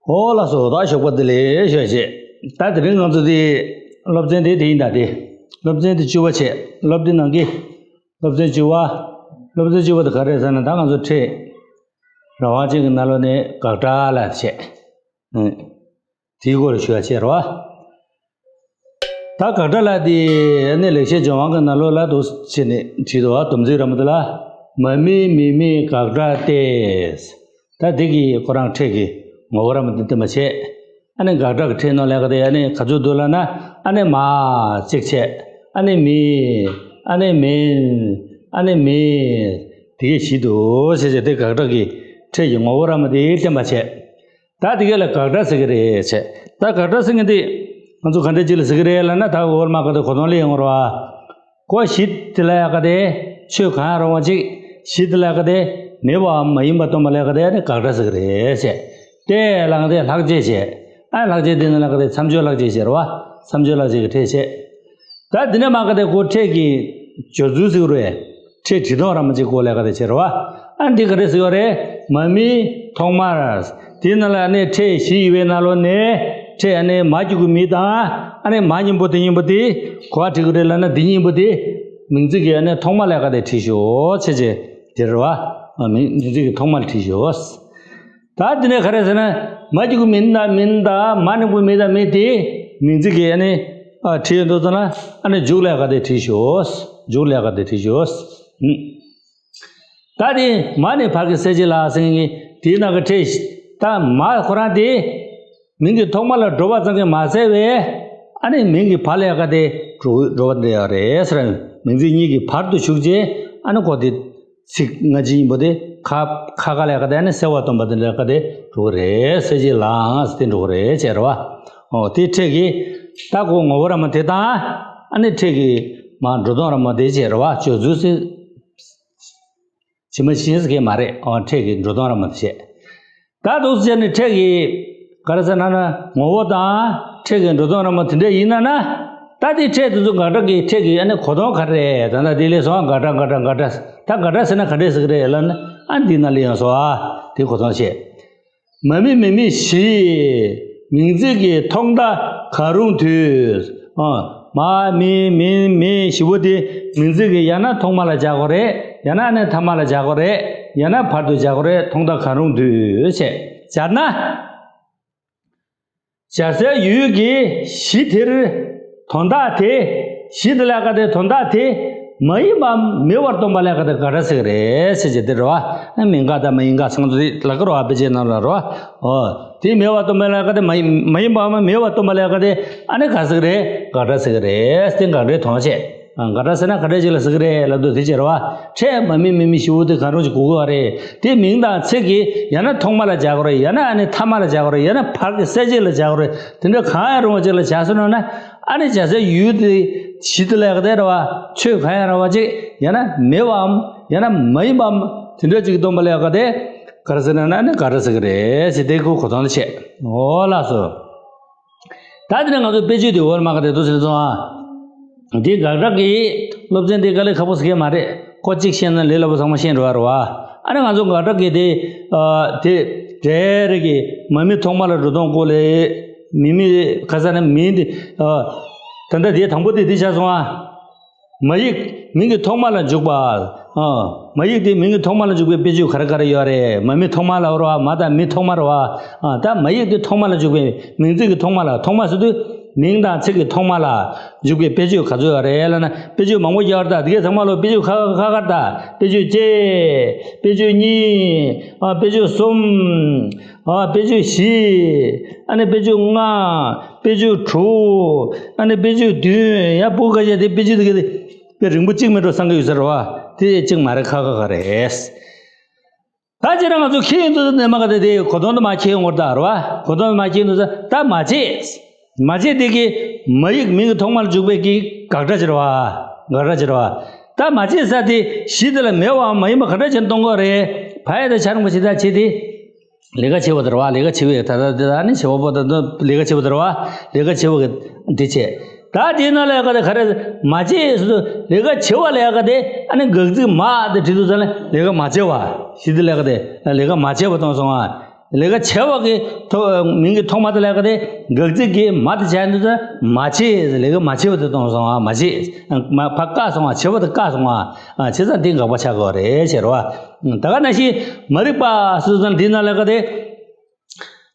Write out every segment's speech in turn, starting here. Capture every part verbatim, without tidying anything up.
ཨོ་ལགས་སོ། ད་ཞོགས་པ་བདེ་ལེགས་ཞུ་བྱས། ད་དེ་རིང་ང་ཚོ་དེ་སློབ་ཚན་དེ་དེ་ཡིན་ད་དེ། སློབ་ཚན་དེ་བཅུ་པ་བྱས། སློབ་དེ་ནང་གི་སློབ་ཚན་བཅུ་པ། སློབ་ཚན་བཅུ་པ་དེ་ག་རེ་རེད་ཟེར་ན། ད་ང་ཚོ་ཕྲད་རང་དབང་ཅན་གྱི་ནང་ལོགས་ནས་དགག་སྒྲ་ལ་བྱས། ཨང་། དེའི་སྐོར་ལ་ཞུ་བ་བྱས་རོ། ད་དགག་སྒྲ་ལ་དེ་ནི་ལེགས་བཤད་ལྗོན་དབང་གི་ནང་ལོགས་ལ་འདུག་བྱས་ནས་བྲིས་འདུག་བ། སྡོམ་རྩིས་ར་མ་དེ་ལ། མ་མི་མིན་མི་དགག་སྒྲ་སྟེ། ད་དེ་གི་ཁོ་རང་ཕྲད་ཀྱི་ངོ་བོ་ར་མ་དེ་བསྟན་པ་བྱས། ཨ་ནི་དགག་སྒྲ་གི་ཕྲད་ནང་ལ་ག་དེ་ཨ་ནི་ག་ཚོད་འདུག་ལབ་ན། ཨ་ནི་མ་གཅིག་བྱས། ཨ་ནི་མི། ཨ་ནི་མིན། ཨ་ནི་མི། དེ་གས་བཞི་འདུག་བྱས་བྱས། དེ་དགག་སྒྲ་གི་ཕྲད་ཀྱི་ངོ་བོ་ར་མ་དེ་བསྟན་པ་བྱས། ད་དེ་གས་ལ་དགག་སྒྲ་ཟེར་གི་རེད་བྱས། ད་དགག་སྒྲ་ཟེར་མཁན་དེ་ང་ཚོ་ག་འདྲ་ཅིག་ལ་ཟེར་གི་རེད་ལབ་ན། ད་འོག་མ་ག་དེ་གོ་དོན་ལ་ཡོང་བ་རེད་བ། གོ་བཞི་དེ་ལ་ཡ་ག་དེ་ཆོས་གང་ཡང་རུང་བ་ཅིག། བཞི་དེ་ལ་ཡ་ག་དེ་མེད་པའམ་མ་ཡིན་པ་སྟོན་པ་ལ་ཡ་ག་དེ་ནི་དགག་སྒྲ་ཟེར་གི་རེད་བྱས། དེ་ལ་ག་དེ་ལྷག་བཅས་བྱས། ཨ་ལྷག་བཅས་དེ་ནི་ལ་ག་དེ་མཚམས་སྦྱོར་ལྷག་བཅས་བྱས་རེད་བ། མཚམས་སྦྱོར་ལྷག་བཅས་ཀྱི་ཕྲད་བྱས། ད་འདི་ནས་མ་ག་དེ་ཁོ་ཕྲད་ཀྱི་སྦྱོར་ཚུལ་ཟེར་རུང་། ཕྲད་བྲིས་སྟངས་ར་མ་གཅིག་སྐོར་ལ་ག་དེ་བྱས་རེད་བ། ཨ་འདི་ག་རེ་ཟེར་བ་རེད། མ་མི་ཐོག་མར། དེའི་ནང་ལ་ཨ་ནི་ཕྲད་བཞི་ཡོད་པའི་ནང་ལོགས་ནས་ཕྲད་ཨ་ནི་མ་གཅིག་གི་མི་དང་། ཨ་ནི་མ་གཉིས་པོ་དེ་གཉིས་པོ་དེ་ག་པར་བྲིས་ཀྱི་རེད་ལབ་ན། འདི་གཉིས་པོ་དེ་མིང་ཚིག་གི་ཨ་ནི་ཐོག་མ་ལ་ག་དེ་བྲིས་ཤོག་བྱས་བྱས་དེ་རེད་བ། མིང་མིང་ཚིག་གི་ཐོག་མ་ལ་བྲིས་ཤོག། ད་དེ་ནས་ག་རེ་ཟེར་ན། མ་གཅིག་གི་མིན་དང་མིན་དང་། མ་གཉིས་པོ་མི་དང་མི་དེ་མིང་ཚིག་གི་ཨ་ནི་ཨ་བྲིས་ཡོད་འདུག་ཙང་ན། ཨ་ནི་མཇུག་ལ་ག་དེ་བྲིས་ཤོག། མཇུག་ལ་ག་དེ་བྲིས་ཤོག། ཨུམ། ད་དེ་མ་ནི་བར་གྱི་གསལ་བྱེད་ལ་ཟེར་མཁན་གྱི་དེའི་ནང་གི་ཕྲད། ད་མ་ཁོ་རང་དེ་མིང་གི་ཐོག་མ་ལ་འགྲོ་བ་ཙམ་གྱིས་མ་ཟད་པས། ཨ་ནི་མིང་གི་བར་ལ་ག་དེ་འགྲོ་འགྲོ་བ་འདི་ཡོད་རེད་ཟེར། མིང་ཚིག་གཉིས་ཀྱི་བར་དུ་ཞུགས་རྗེས། ཨ་ནི་ཁོ་དེ་ཚིག་སྔ་ཕྱི་གཉིས་པོ་དེ་ཁ་ཁ་ཁ་ལ་ག་དེ་ཨ་ནི་གསལ་བ་སྟོན་པ་དེ་འདྲ་ག་དེ་འགྲོ་གི་རེད། གསལ་བྱེད་ལའང་དེ་འགྲོ་གི་རེད་བྱས་རེད་བ། ཨོ་དེ་ཕྲད་ཀྱི་ད་ཁོ་ངོ་བོ་ར་མ་དེ་དང་། ཨ་ནི་ཕྲད་ཀྱི་མ་འགྲོ་སྟངས་ར་མ་དེ་བྱས་རེད་བ། སྦྱོར་ཚུལ་ཟེར། ཇི་མ་ཇི་བཞིན་ཟེར་མཁན་མ་རེད། ཨོ་ཕྲད་ཀྱི་འགྲོ་སྟངས་ར་མ་དེ་བྱས། ད་འདུག་སེ་བྱས་ནས་ཕྲད་ཀྱི་ག་རེ་ཟེར་ན་ན། ངོ་བོ་དང་ཕྲད་ཀྱི་འགྲོ་སྟངས་ར་མ་དེ་འདྲ་ཡིན་ན་ན། ད་དེ་ཕྲད་དེ་ཚོ་དགག་སྒྲ་གི་ཕྲད་ཀྱི་ཨ་ནི་གོ་དོན་ག་རེ་རེད། ད་ལྟ་དེ་ལས་སོང་དགག་སྒྲ་དགག་སྒྲ་དགག་སྒྲ། ད་དགག་སྒྲ་ཟེར་ན་ག་འདྲས་ཟེར་གི་རེད་ལབ་ན། ཨ་འདི་ནང་ལ་ཡང་སོ་ཨ་དེ་གོ་དོན་བྱས། མ་མི་མིན་མི་བཞི། མིང་ཚིག་གི་ཐོག་མཐའ་གང་རུང་དུས། ཨ། མ་མི་མིན་མི་བཞི་པོ་དེ་མིང་ཚིག་གི་ཡང་ན་ཐོག་མ་ལ་སྦྱར་དགོས་རེད། ཡང་ན་ཨ་ནི་ཐ་མ་ལ་སྦྱར་དགོས་རེད། ཡང་ན་བར་དུ་སྦྱར་དགོས་རེད། ཐོག་མཐའ་གང་རུང་དུས་བྱས། སྦྱར་ན། སྦྱར་སའི་ཡུལ་གྱི་གཞི་དེར་དོན་དག་དེ། གཞི་དེ་ལ་ག་དེ་དོན་དག་དེ་མ་ཡིན་པའམ་མེད་པར་སྟོན་པ་ལ་ག་དེ་དགག་སྒྲ་ཟེར་གི་རེད་ཟེར་གྱི་དེ་རེད་བ། མིན་དགག་དང་མ་ཡིན་དགག་ཚང་ཚོ་དེ་ལ་གི་རེད་བ། དཔེ་ཆའི་ནང་ལ་རེད་བ། ཨོ། དེ་མེད་པར་སྟོན་པ་ལ་ག་དེ་མ་ཡིན་མ་ཡིན་པའམ་མེད་པར་སྟོན་པ་ལ་ག་དེ་ཨ་ནི་ག་ཟེར་གི་རེད། དགག་སྒྲ་ཟེར་གི་རེད། དེ་དགག་སྒྲའི་དོན་བྱས། དགག་སྒྲ་ཟེར་ན་ག་འདྲ་ཅིག་ལ་ཟེར་གི་རེད་ལབ་དུས་དེ་བྱས་རེད་བ། ཕྲད་མ་མི་མིན་མི་བཞི་པོ་དེ་གང་རུང་ཅིག་དགོས་ཀྱི་རེད། དེ་མིང་དང་ཚིག་གི་ཡང་ན་ཐོག་མ་ལ་སྦྱར་དགོས་རེད། ཡང་ན་ཨ་ནི་ཐ་མ་ལ་སྦྱར་དགོས་རེད། ཡང་ན་བར་གྱི་གསལ་བྱེད་ལ་སྦྱར་དགོས་རེད། དེ་འདྲ་གང་ཡང་རུང་བ་ཅིག་ལ་སྦྱར་སོང་ན་ན། ཨ་ནི་སྦྱར་སའི་ཡུལ་དེ་གཞི་དེ་ལ་ག་དེ་རེད་བ། ཆོས་གང་ཡང་རུང་བ་ཅིག་ཡང་ན་མེད་པའམ་ཡང་ན་མ་ཡིན་པའམ་དེ་འདྲ་ཅིག་སྟོན་པ་ལ་ག་དེ་ག་རེ་ཟེར་ན་ན། ཨ་ནི་དགག་སྒྲ་ཟེར་གི་རེད་ཟེར། དེ་ཁོ་གོ་དོན་ལ་བྱས། འོ་ལགས་སོ། ད་དེ་ནས་ང་ཚོ་དཔེ་བརྗོད་དེ་འོ་མ་ག་དེ་འདུག་ཟེར་སོང་ཨ། འདི་དགག་སྒྲ་གི་སློབ་ཚན་འདི་དཀའ་ལས་ཁག་པོ་ཟེར་མཁན་མ་རེད། ཁོ་གཅིག་ཤེས་ན་ལས་སླ་པོ་ཚང་མ་ཤེས་འགྲོ་བ་རེད་བ། ཨ་ནི་ང་ཚོ་དགག་སྒྲ་གི་དེ། ཨ། དེ་རེ་རེ་གི་མ་མི་ཐོག་མ་ལ་འགྲོ་སྟངས་སྐོར་ལས། མི་མི་ག་ས་ན་མིན་དེ། ཨ། ད་ལྟ་དེ་དང་པོ་དེ་འདི་བྱས་སོང་ཨ། མ་ཡིག་མིང་གི་ཐོག་མ་ལ་འཇུག་པ། ཨ། མ་ཡིག་དེ་མིང་གི་ཐོག་མ་ལ་འཇུག་པའི་དཔེ་བརྗོད་ག་རེ་ག་རེ་ཡོད་རེད། མ་མི་ཐོག་མ་ལ་རེད་བ། མ་དང་མི་ཐོག་མ་རེད་བ། ཨ། ད་མ་ཡིག་དེ་ཐོག་མ་ལ་འཇུག་པའི་མིང་ཚིག་གི་ཐོག་མ་ལ། ཐོག་མ་ཟེར་དུས་མིང་དང་ཚིག་གི་ཐོག་མ་ལ་འཇུག་པའི་དཔེ་བརྗོད་ག་ཚོད་ཡོད་རེད་ལབ་ན། དཔེ་བརྗོད་མང་པོ་ཡོད་རེད། ད་དེ་གའི་ཚང་མ་ལ་དཔེ་བརྗོད་ཁ་ཁ་ཁ་ཁ་ད། དཔེ་བརྗོད་གཅིག། དཔེ་བརྗོད་གཉིས། ཨ། དཔེ་བརྗོད་གསུམ། ཨ། དཔེ་བརྗོད་བཞི། ཨ་ནི་དཔེ་བརྗོད་ལྔ། དཔེ་བརྗོད་དྲུག། ཨ་ནི་དཔེ་བརྗོད་བདུན། ཡང་སྤུ་གུ་ཁ་ཤས་དེ་དཔེ་བརྗོད་དེ་ག་དེ་དཔེ་རིང་པོ་གཅིག་མེད་འགྲོ་བསམ་གི་ཡོད་ས་རེད་བ། དེ་གཅིག་མ་རེད། ཁ་ཁ་ཁ་རེད། ད་ཅི་རང་ང་ཚོ་ཁྱེད་ཡིན་དུས་ནས་མ་ག་དེ་དེ་གོ་དོན་དུ་མ་ཁྱེད་ཡོང་བར་ད་རེད་བ། གོ་དོན་དུ་མ་ཁྱེད་ཡིན་དུས་ད་མ་བྱེད། མ་བྱེད་དེ་གི་མ་ཡིག་མིང་གི་ཐོག་མར་འཇུག་པའི་གི་དགག་སྒྲ་ཅིག་རེད་བ། དགག་སྒྲ་ཅིག་རེད་བ། ད་མ་བྱེད་ས་དེ་གཞི་དེ་ལ་མེད་པའམ་མ་ཡིན་པ་ག་འདྲ་བྱས་ནས་སྟོན་དགོས་རེད། བ་ཡ་ད་ཆ་རུང་བ་ཞིག་ད་བྱེད་དེ། ལས་ཀ་བྱེད་པ་དེ་རེད་བ། ལས་ཀ་བྱེད་པའི་ད་ད་དེ་ད་ནི་བྱེད་པ་པོ་ད་ད་ལས་ཀ་བྱེད་པ་དེ་རེད་བ། ལས་ཀ་བྱེད་པ་གི་འདི་བྱེད། ད་དེའི་ནང་ལ་ཡ་ག་དེ་ག་རེ་མ་བྱེད་ཟེར་དུས་ལས་ཀ་བྱེད་པ་ལ་ཡ་ག་དེ་ཨ་ནི་དགག་ཚིག་མ་དེ་བྲིས་དུས་ཙམ་ལ་ལས་ཀ་མ་བྱེད་པ། གཞི་དེ་ལ་ཡ་ག་དེ་ལས་ཀ་མ་བྱེད་པ་སྟོན་སོང་ཨ། ལས་ཀ་བྱས་པ་གི་ཐོག་མིང་གི་ཐོག་མ་དེ་ལ་ཡ་ག་དེ་དགག་ཚིག་གི་མ་དེ་བྱས་ནས་ད་མ་བྱས། ལས་ཀ་མ་བྱས་པ་དེ་གཏོང་སོང་ཨ། མ་བྱས། མ་ཕར་བཀག་སོང་ཨ། བྱས་པ་དེ་བཀག་སོང་ཨ། ཨ་བྱས་ཙང་དེ་དགག་པ་ཆགས་དགོས་རེད་ཟེར་བ། ད་ག་ནང་བཞིན་མ་རིག་པ་ཟེར་ཙང་དེ་ནང་ལ་ཡ་ག་དེ།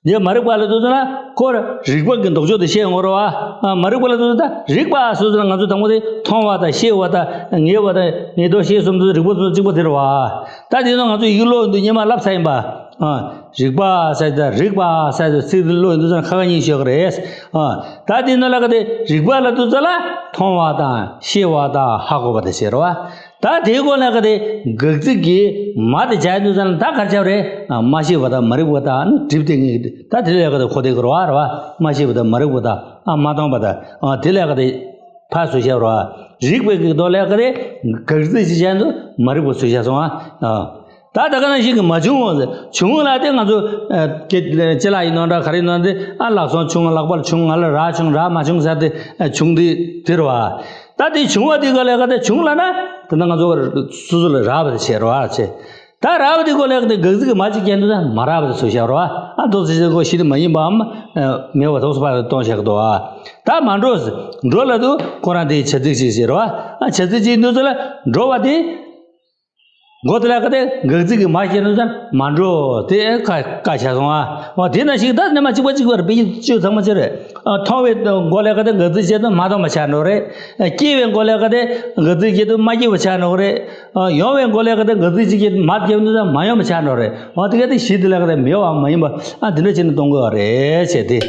འདི་མ་རིག་པ་ལ་ལྟོས་ན་ཁོ་རིག་པ་གི་ལྡོག་ཕྱོགས་དེ་ཤེས་ཡོང་གི་རེད་བ། མ་རིག་པ་ལ་ལྟོས་ན་རིག་པ་ཟེར་ཙང་ང་ཚོ་དང་པོ་དེ་མཐོང་བ་དང་ཤེས་པ་དང་ངེས་པ་དང་ངེས་རྟོགས་ཤེས་གསུམ་དེ་རིག་པ་ཚོ་གཅིག་པ་དེ་རེད་བ། ད་དེ་ནང་ང་ཚོ་ཡི་གེ་ཀློག་ཡོང་དུས་སྔོན་མ་བསླབས་ཚར་ཡིན་པ། རིག་པ་ཟེར་དང་རིག་པ་ཟེར་དང་ཚིག་དེ་ཀློག་ཡོང་དུས་ཙང་ཁ་ཁ་གཉིས་ཤོད་ཀྱི་རེད། ད་དེ་ནང་ལ་ག་དེ་རིག་པ་ལ་ལྟོས་ཙང་ལ་མཐོང་བ་དང་ཤེས་པ་དང་ཧ་གོ་བ་དེ་བྱས་རེད་བ། ད་དེའི་སྐོར་ལ་ག་དེ་དགག་ཚིག་གི་མ་དེ་བྱས་དུས་ཙང་ད་ག་རེ་བྱས་པ་རེད། མ་ཤེས་པ་དང་མ་རིག་པ་དང་ནི་སྒྲིབ་སྟེ་ངེས་ཀྱི་ད་དེ་ལ་ག་དེ་གོ་བདེ་གི་རེད་བ། རེད་བ། མ་ཤེས་པ་དང་མ་རིག་པ་དང་ཨ་མ་མཐོང་བ་དང་ཨ་དེ་ལ་ག་དེ་ཕར་བཟོས་བཞག་རེད་བ། རིག་པའི་གི་ཐོག་ལ་ག་དེ་དགག་ཚིག་ཅིག་བྱས་དུས་མ་རིག་པ་བཟོས་བཞག་སོང་ཨ། ད་ད་ག་ནང་བཞིན་གྱི་མ་བྱུང་བ་ཟེར། བྱུང་ལ་དེ་ང་ཚོ་ཅི་ལ་ཡིན་ནོ་འདྲ་ག་རེ་ཡིན་ནོ་དེ་ཨ་ལག་སོང་བྱུང་ལག་པར་བྱུང་ང་ལ་རག་བྱུང་རག་མ་བྱུང་ཟེར་དེ་བྱུང་དེ་དེ་རེད་བ། ད་དེ་བྱུང་བ་དེ་ག་ལས་ག་དེ་བྱུང་ལ་ན་དེ་ན་ང་ཚོ་སོ་སོ་ལ་རག་པ་དེ་བྱས་རེད་བ་བྱས། ད་རག་པ་དེ་ག་ལས་ག་དེ་དགག་ཚིག་གི་མ་གཅིག་རྐྱེན་དུ་ན་མ་རག་པ་དེ་ཚོ་བཞག་རེད་བ། ཨ་འདུག་སེ་བྱས་གོ་ཞིག་དེ་མ་ཡིན་པའམ་མེད་པ་འདུག་སེ་ཕར་གཏོང་བཞག་གི་འདུག་བ། ད་མ་འགྲོ་ཟེར། འགྲོ་ལ་དུ་ཁོ་རང་དེའི་བྱ་ཚིག་ཅིག་བྱས་རེད་བ། ཨ་བྱ་ཚིག་ཅིག་འདུག་ཟེར་ལ་འགྲོ་བ་དེ། མགོ་དེ་ལ་ག་དེ་དགག་ཚིག་གི་མ་བྱས་ན་ཙང་མ་འགྲོ་དེ་ཀ་ཀ་བྱས་སོང་ཨ། འོ་དེ་ན་ཞིག་ད་ནི་མ་གཅིག་པ་གཅིག་པར་དཔེ་ཆོས་ཚང་མ་ཅི་རེད། མཐོང་བའི་མགོ་ལ་ག་དེ་དགག་ཚིག་བྱས་ན་མ་མཐོང་བ་ཆགས་འགྲོ་རེད། སྐྱེ་བའི་མགོ་ལ་ག་དེ་དགག་ཚིག་བྱས་ན་མ་སྐྱེ་བ་ཆགས་འགྲོ་རེད། ཡོང་བའི་མགོ་ལ་ག་དེ་དགག་ཚིག་ཅིག་བྱས་མ་སྐྱེ་བ་ན་ཙང་མ་ཡོང་བ་ཆགས་འགྲོ་རེད། འོ་དེ་ག་དེ་གཞི་དེ་ལ་ག་དེ་མེད་པ་མ་ཡིན་པ་ཨ་དེ་འདྲ་བྱས་ནས་གཏོང་དགོས་པ་རེད་བྱས་ཏེ། དེ་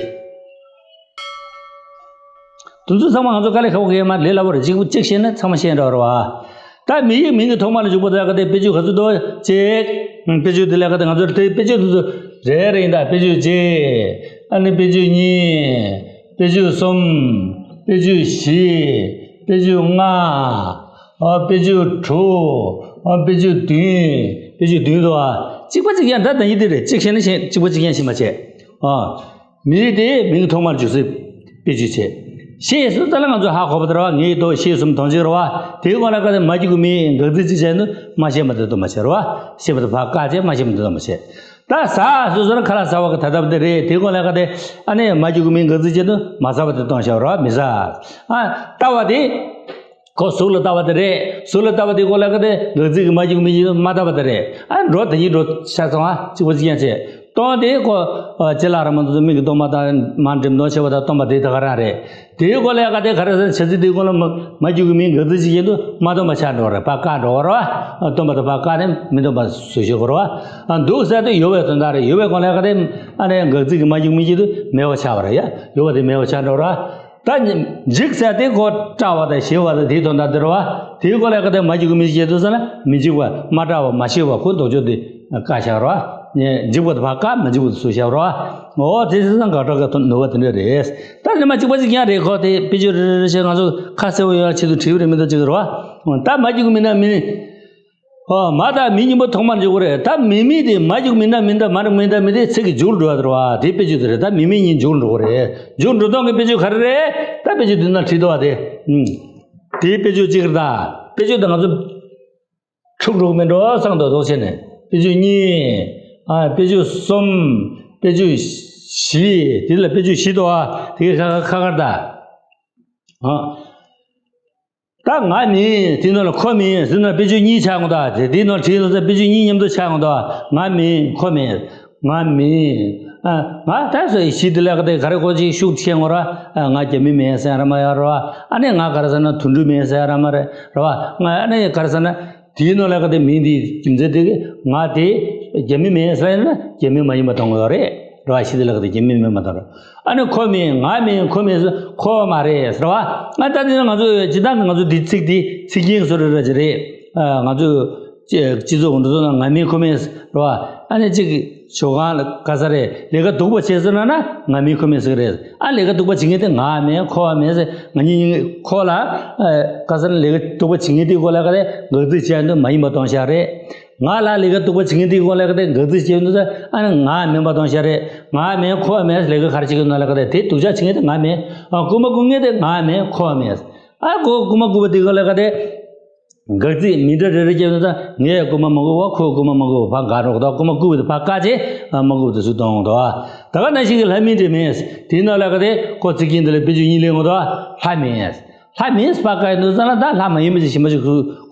ཚོ་ཚང་མ་ང་ཚོ་དཀའ་ལས་ཁག་པོ་གང་ཡང་མ་རེད། ལས་སླ་པོ་རེད། གཅིག་པུ་གཅིག་ཤེས་ན་ཚང་མ་ཤེས་འགྲོ་རེད་བ། ད་མི་ཡི་མིང་གི་ཐོག་མ་ལ་འཇུག་པ་དེ་ལ་ག་དེ་དཔེ་བརྗོད་ག་ཚོད་འདུག་གཅིག་དཔེ་བརྗོད་དེ་ལ་ག་དེ་ང་ཚོར་དེ་དཔེ་བརྗོད་དེ་ཚོ་རེ་རེ་ཡིན་ད། དཔེ་བརྗོད་གཅིག་ཨ་ནི་དཔེ་བརྗོད་གཉིས། དཔེ་བརྗོད་གསུམ། དཔེ་བརྗོད་བཞི། དཔེ་བརྗོད་ལྔ། ཨ་དཔེ་བརྗོད་དྲུག་ཨ་དཔེ་བརྗོད་བདུན། དཔེ་བརྗོད་བདུན་འདུག་ཨ། གཅིག་པ་གཅིག་ཡང་འདྲ་ད་ཡིན་དེ་རེད། གཅིག་ཤེས་ན་ཤེས། གཅིག་པ་གཅིག་ཡང་ཤེས་མ་བྱས་ཨ། མི་དེ་མིང་ཐོག་མར་འཇུག་སའི་དཔེ་བརྗོད་བྱེད། ཤེས་སུ་ཙ་ལ་ང་ཚོ་ཧ་གོ་བ་དེ་རེད་བ། ངེས་རྟོགས་ཤེས་གསུམ་དོན་གཅིག་རེད་བ། དེའི་སྒང་ལ་ག་དེ་མ་གཅིག་གི་མིང་དགག་ཚིག་ཅིག་བྱས་ན་མ་ཤེས་པ་དེ་དུ་མ་བྱེད་རེད་བ། ཤེས་པ་དེ་ཕར་བཀག་བྱས་མ་ཤེས་པ་དེ་དུ་མ་བྱེད། ད་ཟ་སོ་སོ་ན་ཁ་ལག་ཟ་བ་གི་ད་ལྟ་བ་དེ་རེད། དེའི་སྒང་ལ་ག་དེ་ཨ་ནི་མ་གཅིག་གི་མིང་དགག་ཚིག་བྱས་ན་མ་ཟ་བ་དེ་གཏོང་བཞག་རེད་བ། མི་ཟ། ཨ་ལྟ་བ་དེ། ཁོ་གཟུགས་ལ་ལྟ་བ་དེ་རེད། གཟུགས་ལ་ལྟ་བ་དེ་ག་ལས་ག་དེ་དགག་ཚིག་གི་མ་གཅིག་མིང་གཅིག་མ་ལྟ་བ་དེ་རེད། ཨ་འགྲོ་དེ་གཉིས་འགྲོ་ཆ་ཚང་བ་གཅིག་པ་གཅིག་རྐྱང་བྱེད། སྟོང་དེ་ཁོ་ཅི་ལ་ར་མ་འདུག་མིག་གི་སྟོང་པ་དང་མ་འགྲིམ་ནོ་ཆེ་བ་དང་སྟོང་པ་དེ་ད་ག་རང་རེད། དེའི་སྒང་ལ་ག་དེ་ག་རེ་ཟེར་བྱ་ཚིག་དེའི་སྒང་ལ་མ་མ་གཅིག་གི་མིང་དགག་ཚིག་ཅིག་བྱེད་དུས་མ་སྟོང་པ་ཆགས་འགྲོ་བ་རེད། ཕར་བཀག་འགྲོ་བ་རེད་བ། སྟོང་པ་དང་ཕར་བཀག་ནས་མི་སྟོང་པ་བཟོ་ཤེས་དགོས་རེད་བ། འདུག་ཟེར་དུས་ཡོད་པའི་དོན་དག་རེད། ཡོད་པའི་སྒང་ལ་ག་དེ་ཨ་ནི་དགག་ཚིག་གི་མ་གཅིག་མིང་གཅིག་དུ་མེད་པ་ཆགས་པ་རེད་ཡ། ཡོད་པ་དེ་མེད་པ་ཆགས་འགྲོ་བ་རེད་བ། ད་འཇིག་ཟེར་དེ་ཁོ་སྐྲག་པ་དང་ཞེད་པ་དང་དེའི་དོན་དག་དེ་རེད་བ། དེའི་སྒང་ལ་ག་དེ་མ་གཅིག་གི་མིང་གཅིག་བྱེད་དུས་ཙམ་ན་མི་འཇིགས་པ་མ་སྐྲག་པ་མ་ཞེད་པ་ཁོ་ལྡོག་ཕྱོགས་དེ་བཀག་བཞག་རེད་བ། འཇིགས་པ་དེ་ཕར་བཀག་མི་འཇིགས་པ་དེ་ཚུར་བཞག་རེད་བ། འོ་དེ་ཚོ་ཚང་དགག་སྒྲུབ་ཀྱི་ནུས་པ་དེ་འདྲ་རེད། ད་ནི་མ་གཅིག་པ་གཅིག་རྐྱང་རེད། ཁོ་དེ་དཔེ་བརྗོད་རེ་རེ་རེ་བྱས་ང་ཚོ་ཁ་གསལ་པོ་ཡོང་ཡ་ཆེད་དུ་བྲིས་པ་རེད་མི་འདུག་ཅིག་རེད་བ། ད་མ་གཅིག་གི་མིང་ན་མིན། ཨོ་མ་དང་མི་གཉིས་པོ་ཐོག་མར་འཇུག་གི་རེད། ད་མི་མི་དེ་མ་གཅིག་མིང་ན་མིན་ད་མ་རིག་མིན་ད་མི་དེ་ཚིག་གི་མཇུག་འགྲོ་བ་རེད་བ། དེ་དཔེ་བརྗོད་དེ་རེད། ད་མི་མི་གཉིས་མཇུག་འགྲོ་གི་རེད། མཇུག་འགྲོ་སྟངས་ཀྱི་དཔེ་བརྗོད་ག་རེ་རེད། ད་དཔེ་བརྗོད་དེ་ན་བྲིས་འདུག་བ་དེ། ཨུམ། དེའི་དཔེ་བརྗོད་གཅིག་རེད། ད་དཔེ་བརྗོད་དེ་ང་ཚོ་འཁྲུག་འགྲོ་གི་མེད་འགྲོ་བསམ་འདུག་དོགས་བྱས་ནས། དཔེ་བརྗོད་གཉིས། ཨ་དཔེ་བརྗོད་གསུམ། དཔེ་བརྗོད་བཞི། དེ་ལ་དཔེ་བརྗོད་བཞི་འདུག་བ། དེ་ག་ཁ་ཁར་ད། ཨ། ད་ང་མིན། དེའི་ནང་ལ་ཁོ་མིན་ཟེར་ན་དཔེ་བརྗོད་གཉིས་ཆགས་འོང་ད། དེ་དེའི་ནང་བྲིས་ཡོང་ཙང་དཔེ་བརྗོད་གཉིས་མཉམ་དུ་ཆགས་འོང་ད། ང་མིན་ཁོ་མིན། ང་མིན། ཨ་ང་ད་སོ་ཡི་གཞི་དེ་ལ་ག་དེ་ག་རེ་གོ་ཅིག་ཤུགས་ཆེ་འོང་ར། ཨ་ང་རྒྱ་མི་མིན་ཟེར་ར་མ་ཡ་ར་བ། ཨ་ནི་ང་ག་རེ་ཟེར་ན་དོན་གྲུབ་མིན་ཟེར་ར་མ་རེད་ར་བ། ང་ཨ་ནི་ག་རེ་ཟེར་ན་དེའི་ནང་ལ་ག་དེ་མིན་དེའི་རྒྱུ་མཚན་དེ་གི་ང་དེ་རྒྱ་མི་མིན་ཟེར་ན་རྒྱ་མི་མ་ཡིན་པ་མཐོང་གི་ཡོད་རེད་ར་བ། གཞི་དེ་ལ་ག་དེ་རྒྱ་མི་མིན་པ་མཐོང་ར། ཨ་ནི་ཁོ་མིན། ང་མིན། ཁོ་མིན་ཟེར། ཁོ་མ་རེད་ཟེར་བ། ཨ་ད་དེ་ནི་ང་ཚོ་སྤྱིར་བཏང་གི་ང་ཚོ་འདི་ཚིག་འདི་ཚིག་རྒྱན་བཟོ་རེ་རེ་ཅིག་རེད། ཨ་ང་ཚོ་སྤྱི་སྤྱི་ཚོགས་འགྲོ་ཚོགས་ནང་ང་མིན་ཁོ་མིན་ཟེར་བ། ཨ་ནི་གཅིག་གི་ཞོགས་ཁང་ལ་ག་ས་རེད། ལས་ཀ་སྡུག་པ་བྱས་ཟེར་ན་ན་ང་མིན་ཁོ་མིན་ཟེར་གི་རེད། ཨ་ལས་ཀ་སྡུག་པ་བྱེད་མཁན་དེ་ང་མིན་ཁོ་མིན་ཟེར། ང་གཉིས་གཉིས་ཁོ་ལ་ཨ་ག་ས་ན་ལས་ཀ་སྡུག་པ་བྱེད་མཁན་དེ་ཁོ་ལ་ག་རེ་དགག་ཚིག་བྱས་འདུག་མ་ཡིན་པ་གཏོང་བཞག་རེད། ང་ལ་ལས་ཀ་སྡུག་པ་བྱེད་མཁན་དེའི་སྒང་ལ་ག་དེ་དགག་ཚིག་བྱེད་འདུག་ཟེར། ཨ་ནི་ང་མིན་པ་གཏོང་བཞག་རེད། ང་མིན་ཁོ་མིན་ལས་ཀ་ག་རེ་བྱེད་ཀྱི་འདུག་ལ་ག་དེ་དེ་སྡུག་ཅག་བྱེད་མཁན་དེ་ང་མིན། ཨ་རྐུན་མ་རྐུ་མཁན་དེ་ང་མིན་ཁོ་མིན། ཨ་ཁོ་རྐུན་མ་རྐུ་བ་དེའི་སྒང་ལ་ག་དེ་ འགག་རྩིས་མི་འདྲ་རེ་རེ་སྐྱེས་ན་ད་ངས་རྐུ་མ་མ་རྐུ་བ། ཁོས་རྐུ་མ་མ་རྐུ་བ། ཕར་འགག་འགྲོ་གི་འདུག་རྐུ་མ་རྐུ་བ་དེ་ཕར་བཀག་བྱས། ཨ། མ་རྐུ་བ་དེ་ཚུར་གཏོང་གི་འདུག་ད་ག་ནང་བཞིན་གྱི་ལྷ་མིན་འདྲེ་མེད། དེའི་ནང་ལ་ག་དེ་ཁོ་ཚིག་རྒྱན་འདི་ལ་དཔེ་བརྗོད་གཉིས་ལེན་གྱི་འདུག་ལྷ་མེད། ལྷ་མེད་ཕར་བཀག་ཡོང་དུས་ཙམ་ལ་ད་ལྷ་མ་ཡིན་པ་ཅིག་གཞན་པ་ཅིག་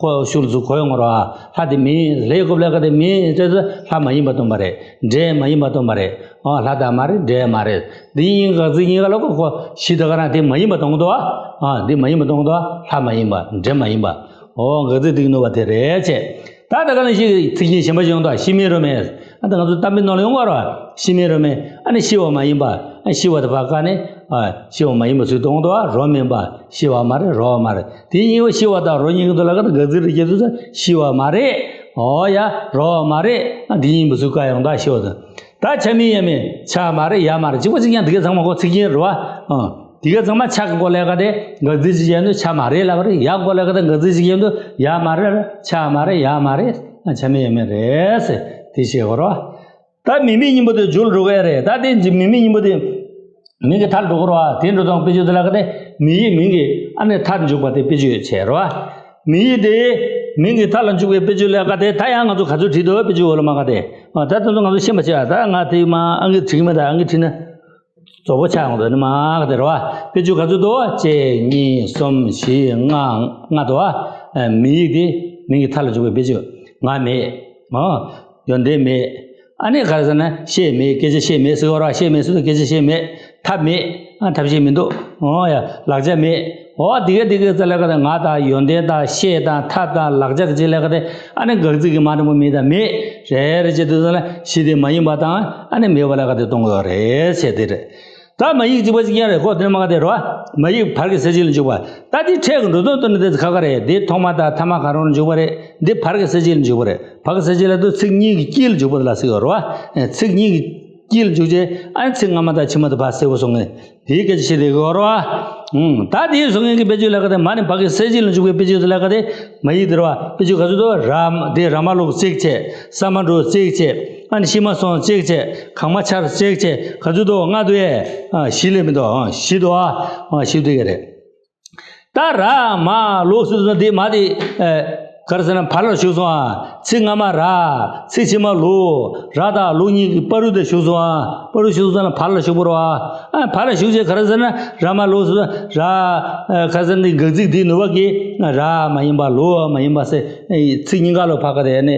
ཁོ་ཤུགས་ལ་ཚུར་གོ་ཡོང་གི་རེད་བ། ལྷ་དེ་མེད། ལྷའི་རྐུབ་ལ་ག་དེ་མེད་ཟེར་དུས་ལྷ་མ་ཡིན་པ་སྟོན་པ་རེད། འདྲེ་མ་ཡིན་པ་སྟོན་པ་རེད། ཨ། ལྷ་ད་མ་རེད། འདྲེ་མ་རེད། འདི་གཉིས་འགག་རྩིས་གཉིས་ཀ་ལ་ཁོ་ཁོ་གཞི་ད་ག་རང་དེ་མ་ཡིན་པ་སྟོན་གྱི་འདུག་ཨ། འདི་མ་ཡིན་པ་སྟོན་གྱི་འདུག་ལྷ་མ་ཡིན་པ། འདྲེ་མ་ཡིན་པ། ཨོ། འགག་རྩིས་འདི་གི་ནུས་པ་དེ་རེད་བྱས། ད་ད་ག་ནང་བཞིན་གྱི་ཚིག་རྒྱན་གཞན་པ་ཞིག་ཡོང་དུས་ཤི་མེད་རོ་མེད། ཨ། ད་ང་ཚོ་གཏམ་དཔེ་ནང་ལ་ཡོང་གི་རེད་བ། ཤི་མེད་རོ་མེད། ཨ་ནི་ཤི་བ་མ་ཡིན་པ། ཨ། ཤི་བ་དེ་ཕར་བཀག་ནས། ཨ། ཤི་བ་མ་ཡིན་པ་ཚུར་གཏོང་གི་འདུག་རོ་མེད་པ། ཤི་བ་མ་རེད། རོ་བ་མ་རེད། དེ་གཉིས་པོ་ཤི་བ་དང་རོ་གཉིས་ཀྱི་དོན་ལ་ག་དེ་འགག་རྩིས་རེ་བྱེད་དུས་ཤི་བ་མ་རེད། ཨོ་ཡ། རོ་བ་མ་རེད། ཨ། འདི་ཡིན་པ་ཚུར་བཀག་ཡོང་དུས་ཤི་བ་དང་། ད་ཆ་མེད་ཡ་མེད། ཆ་མ་རེད། ཡ་མ་རེད། གཅིག་པ་གཅིག་རྐྱང་། འདི་ག་ཚང་མ་ཁོ་ཚིག་རྒྱན་རེད་བ། ཨ། འདི་ག་ཚང་མ་ཆ་གི་སྐོར་ལ་ག་དེ་འགག་རྩིས་ཅིག་བྱས་དུས་ཆ་མ་རེད་ལབ་པ་རེད། ཡ་སྐོར་ལ་ག་དེ་འགག་རྩིས་ཅིག་བྱས་དུས་ཡ་མ་རེད། ཆ་མ་རེད། ཡ་མ་རེད། ཨ། ཆ་མེད་ཡ་མེད་རེད་ཟེར་དེ་བཤད་དགོས་རེད་བ། ད་མིང་མེད་སྙིང་པོ་དེ་མཇུག་ལ་འགྲོ་གི་ཡ་རེད། ད་དེ་མིང་མེད་སྙིང་པོ་དེ་མིང་གི་མཐའ་ལ་འགྲོ་གི་རེད་བ། དེ་འགྲོ་སྟངས་དཔེ་བརྗོད་དེ་ལ་ག་དེ་མིང་ཡིག་མིང་གི་ཨ་ནི་མཐར་འཇུག་པ་དེ་དཔེ་བརྗོད་བྱས་རེད་བ། མིང་ཡིག་དེ་མིང་གི་མཐའ་ལ་འཇུག་པའི་དཔེ་བརྗོད་ལ་ག་དེ་ད་ཡང་ང་ཚོ་ག་ཚོད་བྲིས་འདུག་དཔེ་བརྗོད་འོག་ལ་མ་ག་དེ། ཨ། ད་དེ་ཚོ་ང་ཚོ་ཤེས་པ་བྱས། ད་ང་དེ་མ་ཨང་ཀི་བྲིས་མ། ད་ཨང་ཀི་བྲིས་ན་རྫོགས་པོ་ཆགས་ཡོང་དུས་ནི་མ་ག་དེ་རེད་བ། དཔེ་བརྗོད་ག་ཚོད་འདུག་གཅིག་གཉིས་གསུམ་བཞི་ལྔ། ལྔ་འདུག་བ། ཨ། མིང་ཡིག་དེ་མིང་གི་མཐའ་ལ་འཇུག་པའི་དཔེ་བརྗོད། ང་མེད། ཨ། ཡོན་ཏན་མེད། ཨ་ནི་ག་རེ་ཟེར་ན་ཤེད་མེད། སྐད་ཆ་བཤད་མེད་ཟེར་བ་རེད་བ། ཤེད་མེད་ཟེར་དུས་སྐད་ཆ་བཤད་མེད། ཐབས་མེད། ཨ། ཐབས་ཤེས་མི་འདུག་ཨོ་ཡ། ལག་ཆ་མེད། ཨོ། འདི་ག་འདི་ག་ཙམ་ལ་ག་དེ་ང་དང་ཡོན་ཏན་དང་ཤེད་དང་ཐབས་དང་ལག་ཆ་གི་ཅིག་ལ་ག་དེ་ཨ་ནི་འགག་རྩིས་ཀྱི་མ་འགྲིག་པ་མེད་དང་མེད་རེད་རེད་བྱེད་དུས་ཙམ་ལ་གཞི་དེ་མ་ཡིན་པ་དང་ཨ་ནི་མེད་པ་ལ་ག་དེ་སྟོན་གྱི་ཡོད་རེད་ཟེར་དེ་རེད། ད་མ་ཡིག་གཅིག་པ་གཅིག་རྐྱང་རེད། ཁོ་དེ་མ་ག་དེ་རེད་བ། མ་ཡིག་བར་གྱི་གསལ་བྱེད་ལ་འཇུག་པ། ད་དེ་ཕྲད་ཀྱི་འགྲོ་སྟངས་སྟོན་ནི་དེ་ཁག་ཁག་རེད། དེ་ཐོག་མ་དང་ཐ་མ་གང་རུང་ལ་འཇུག་པ་རེད། འདི་བར་གྱི་གསལ་བྱེད་ལ་འཇུག་པ་རེད། བར་གྱི་གསལ་བྱེད་ལ་དུ་ཚིག་གཉིས་ཀྱི་དཀྱིལ་ལ་འཇུག་པ་ལ་ཟེར་གྱི་ཡོད་རེད་བ། ཚིག་གཉིས་ཀྱི་དཀྱིལ་ལ་འཇུག་བྱས་ཨ་ནི་ཚིག་སྔ་མ་དང་ཕྱི་མ་དེ་ཕར་གསལ་པོ་སོང་ངས་དེའི་སྐད་ཆ་བཤད་དེ་གི་ཡོད་རེད་བ། ཨུང་། ད་དེའི་སོང་ངས་ཀྱི་དཔེ་བརྗོད་ལ་ག་དེ་མ་ནི་བར་གྱི་གསལ་བྱེད་ལ་འཇུག་པའི་དཔེ་བརྗོད་དེ་ལ་ག་དེ་མ་ཡིག་དེ་རེད་བ། དཔེ་བརྗོད་ག་ཚོད་འདུག་ར། དེ་ར་མ་ལུག་བརྩེགས་བྱས། ས་མ་འགྲོ་བརྩེགས་བྱས། ཨ་ནི་ཤི་མ་སོང་བརྩེགས་བྱས། གང་མ་ཆར་བརྩེགས་བྱས། ག་ཚོད་འདུག་ལྔ་འདུག་ཨེ། ཨ། བཞི་ལས་མི་འདུག་ཨ། བཞི་འདུག་ཨ། ཨ། བཞི་འདུག་གི་རེད། ད་ར་མ་ལུག་ཟེར་དུས་འདི་མ་དེ། ཨ། ག་རེ་ཟེར་ན་བར་ལ་ཞུགས་སོང་ཨ། ཚིག་སྔ་མ་ར། ཚིག་ཕྱི་མ་ལུག་ར་དང་ལུག་གཉིས་ཀྱི་བར་དུ་དེ་ཞུགས་སོང་ཨ། བར་དུ་ཞུགས་སོང་ན་བར་ལ་ཞུགས་པ་རེད་བ། ཨ། བར་ལ་ཞུགས་བྱས་ག་རེ་ཟེར་ན་ར་མ་ལུག་ཟེར་དུས་ར། ཨ། ག་རེ་ཟེར་ན་འདི་འགག་རྩིས་འདིའི་ནུས་པ་གིས་ར་མ་ཡིན་པ་ལུག་མ་ཡིན་པ་ཟེར། ཨ། ཚིག་གཉིས་ཀ་ལ་ཕར་ག་དེ་ནི།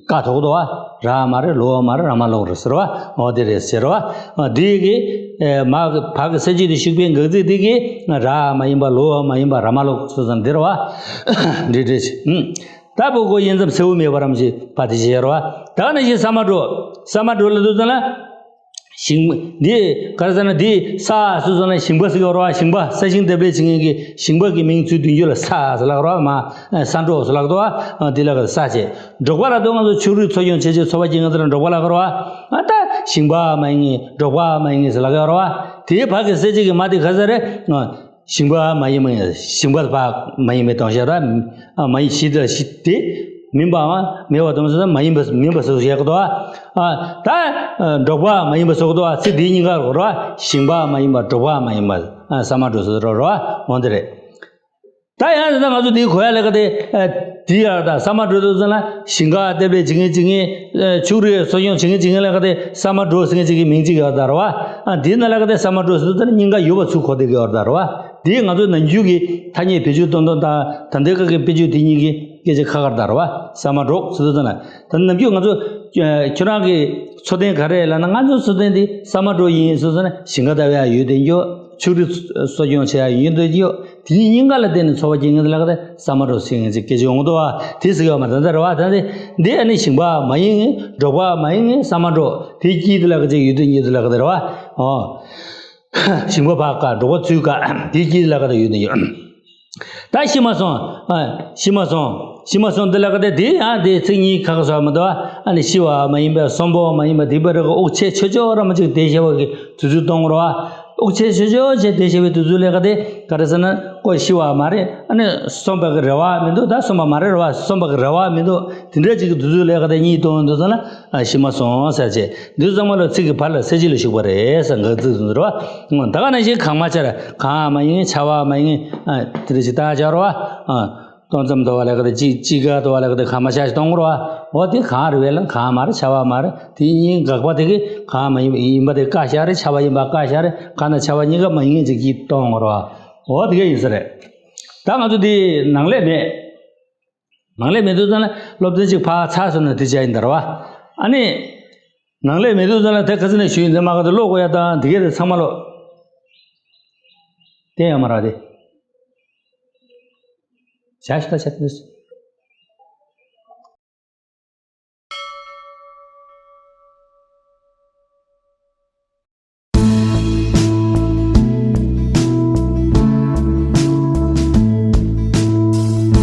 བཀག་ཐུབ་ཀྱི་འདུག་བ། ར་མ་རེད། ལུག་མ་རེད། ར་མ་ལུག་རེད་ཟེར་བ། འོ་དེ་རེད་ཟེར་བ། འོ་དེ་གི་ཨེ། མ་གི་བར་གྱི་གསལ་བྱེད་དུ་ཞུགས་པའི་འགག་རྩིས་དེ་གིས་ར་མ་ཡིན་པ་ལུག་མ་ཡིན་པ་ར་མ་ལུག་སོ་སོ་འདི་རེད་བ། འདི་འདྲ་ཞིག་ཨུམ། ད་བུ་གོ་ཡིན་ཙམ་གསལ་བོ་མེད་པ་རམ་ཞིག་པ་དེ་ཞིག་རེད་བ། ད་ནི་ཞིག་ས་མ་འགྲོ། ས་མ་འགྲོ་ལ་དུས་ཙམ་ལ། ཞིང་། འདི་ག་རེ་ཟེར་ན་འདི་ས་སོ་སོ་ན་ཞིང་པ་ཟེར་གྱི་ཡོད་རེད་བ། ཞིང་པ། ས་ཞིང་འདེབས་ལས་བྱེད་མཁན་གྱི་ཞིང་པ་གི་མིང་ཚུར་འདོན་རྒྱུ་ལ་ས་ཟེར་ལབ་ཀྱི་རེད་བ། མ། ས་འབྲོག་ཟེར་ལབ་ཀྱི་འདུག་བ། འདི་ལ་ག་ས་བྱས། འབྲོག་པ་ལ་དུ་ང་ཚོ་ཕྱུགས་རིགས་འཚོ་སྐྱོང་བྱེད་ཆེད་འཚོ་བ་སྐྱེལ་མཁན་ཚོ་ལ་འབྲོག་པ་ལབ་ཀྱི་རེད་བ། ཨ། ད་ཞིང་པ་མ་ཡིན་ངེས། འབྲོག་པ་མ་ཡིན་ངེས་ཟེར་ལབ་ཀྱི་ཡོད་རེད་བ། དེའི་བར་གྱི་གསལ་བྱེད་ཀྱི་མ་དེ་ག་ས་རེད། ཞིང་པ་མ་ཡིན་མ་ཡིན། ཞིང་པ་དེ་ཕར་མ་ཡིན་པའི་དོན་བཤད་ར། ཨ། མ་ཡིན། གཞི་དེ་གཞི་དེ་མིན་པའམ་མེད་པ་དོན་བཤད་ན་མ་ཡིན་པ་མིན་པ་སོགས་བཤད་ཀྱི་འདུག་བ། ཨ། ད་འབྲོག་པ་མ་ཡིན་པ་སོགས་འདུག་བ། ཚིག་དེ་གཉིས་ཀ་གོ་ར། ཞིང་པ་མ་ཡིན་པ། འབྲོག་པ་མ་ཡིན་པ། ཨ། ས་མ་འགྲོ་སོགས་ར་ར་འོང་དེ་རེད། ད་ཡང་དེ་ད་ང་ཚོ་དེའི་གོ་ཡ་ལས་ཀ་དེ། ཨ། དེ་ཡར་ད་ས་མ་འགྲོ་དུས་ཙམ་ལ་ཞིང་ཁ་འདེབས་ལས་བྱེད་མཁན་བྱེད་མཁན། ཨ། ཕྱུགས་རིགས་གསོ་སྐྱོང་བྱེད་མཁན་བྱེད་མཁན་ལས་ཀ་དེ་ས་མ་འགྲོ་ཟེར་མཁན་ཅིག་གི་མིང་གཅིག་ཡོད་ད་ར་བ། ཨ། དེའི་ནང་ལས་ཀ་དེ་ས་མ་འགྲོ་ཟེར་དུས་ཙམ་ལ་སྙིང་ག་ཡོད་པ་ཚུར་གོ་བསྡད་ཀྱི་ཡོད་ད་ར་བ། དེ་ང་ཚོའི་ནམ་རྒྱུན་གྱི་ཐ་སྙད་བེད་སྤྱོད་གཏོང་སྟངས་དང་ད་ལྟའི་སྐབས་ཀྱི་དཔེ་བརྗོད་དེ་གཉིས་ཀྱི་སྐད་ཆ་ཁ་ཁར་ད་ར་བ། ས་མ་འགྲོ་ཟེར་དུས་ཙམ་ལ། ད་ནམ་རྒྱུན་ང་ཚོ། ཨ། ཁྱོད་རང་གི་འཚོ་རྟེན་ག་རེ་ལབ་ན། ང་ཚོའི་འཚོ་རྟེན་དེ་ས་མ་འགྲོ་ཡིན་ཟེར་ཙམ་ན་ཞིང་ཁ་ལྟ་བུ་ཡང་ཡོད་དེ་འགྱོ། ཕྱུགས་རིགས་གསོ་སྐྱོང་བྱེད་ཡ་ཡོད་དེ་འགྱོ། དེ་གཉིས་གཉིས་ཀ་ལ་བརྟེན་ནས་འཚོ་བ་སྐྱེལ་མཁན་དེ་ལ་ག་དེ་ས་མ་འགྲོ་ཟེར་མཁན་ཅིག་སྐད་ཆ་ཡོང་གི་འདུག་བ། དེ་ཟེར་གི་ཡོད་མ་རེད། ད་རེད་བ། ད་དེ་འདི་ཨ་ནི་ཞིང་པ་མ་ཡིན་ངེས། འབྲོག་པ་མ་ཡིན་ངེས། ས་མ་འགྲོ། དེའི་དཀྱིལ་དེ་ལ་ག་ཅིག་ཡོད་དེ་འགྱོ། དེ་ལ་ག་དེ་རེད་བ། ཨོ། ཞིང་པ་ཕར་བཀག་འབྲོག་པ་ཚུར་བཀག་དེའི་དཀྱིལ་དེ་ལ་ག་དེ་ཡོད་དེ་འགྱོ། ད་ཤི་མ་སོང་། ཨ། ཤི་མ་སོང་། ཤི་མ་སོང་དེ་ལ་ག་དེ་དེ་ཡང་དེ་ཚིག་གཉིས་ཁ་ཁ་སོགས་མི་འདུག་ཨ་ནི་ཤི་བ་མ་ཡིན་པའི་གསོན་པོ་མ་ཡིན་པ་དེ་བར་གི་དབུགས་ཆད་ཆོད་ཆོད་ར་མ་ཅིག་དེ་ཤི་བ་གི་དུས་ཚོད་གཏོང་རོགས། དབུགས་ཆད་ཆོད་ཆོད་བྱས་དེ་ཤི་བའི་དུས་ཚོད་ལ་ག་དེ་ག་རེ་ཟེར་ན་ཁོ་ཤི་བ་མ་རེད། ཨ་ནི་གསོན་པ་གི་རེ་བ་མི་འདུག་ད་གསོན་པ་མ་རེད་རེད་བ། གསོན་པ་གི་རེ་བ་མི་འདུག་དེ་འདྲ་ཅིག་གི་དུས་ཚོད་ལ་ག་དེ་གཉིད་གཏོང་འདུག་ཟེར་ན། ཨ། ཤི་མ་སོང་ཟེར་བྱས། འདི་ཚང་མ་ལ་ཚིག་གི་བར་ལ་གསལ་བྱེད་ལ་ཞུགས་པ་རེད་ཟེར། འགག་རྩིས་ཟེར་རོ། ད་ག་ནང་བཞིན་གང་མ་ཆར། གང་མ་ཡིན། ཆར་པ་མ་ཡིན། ཨ། དེ་འདྲ་ཞིག་བཏགས་བྱ་རོ། ཨ། སྟོང་ཙམ་འདུག་པ་ལས་ཀ་དེ་གཅིག་གཅིག་ག་འདུག་པ་ལས་ཀ་དེ་གང་མ་ཆ་ཞིག་གཏོང་དགོས་རེད་བ། འོ་དེ་གང་རེད་བས་ལ་གང་མ་རེད་ཆ་བ་མ་རེད། དེ་གཉིས་དགག་པ་དེ་གི་གང་མ་ཡིན་ཡིན་པ་དེ་བཀག་བཞག་རེད། ཆ་བ་ཡིན་པ་བཀག་བཞག་རེད། གང་ན་ཆ་བ་གཉིས་ཀ་མ་ཡིན་ཅིག་གིས་གཏོང་དགོས་རེད་བ། འོ་དེ་ག་ཡིན་ས་རེད། ད་ང་ཚོ་དེ་ནང་ལས་མེད། ནང་ལས་མེད་དུས་ཙམ་ལ་སློབ་ཚན་གཅིག་ཕར་ཚར་སོང་ན་དེ་བྱ་ཡིན་ད་རེད་བ། ཨ་ནི། ནང་ལས་མེད་དུས་ཙམ་ལ་དེ་ག་ཚོད་ནས་ཞུས་ཡིན་དེ་མ་ག་དེ་ཀློག་དགོས་ཡ་དང་དེ་གས་དེ་ཚང་མ་ཀློག་དེ་ཡང་མ་རག་དེ། བྱ་ཞིག་ད་བྱ་དེ།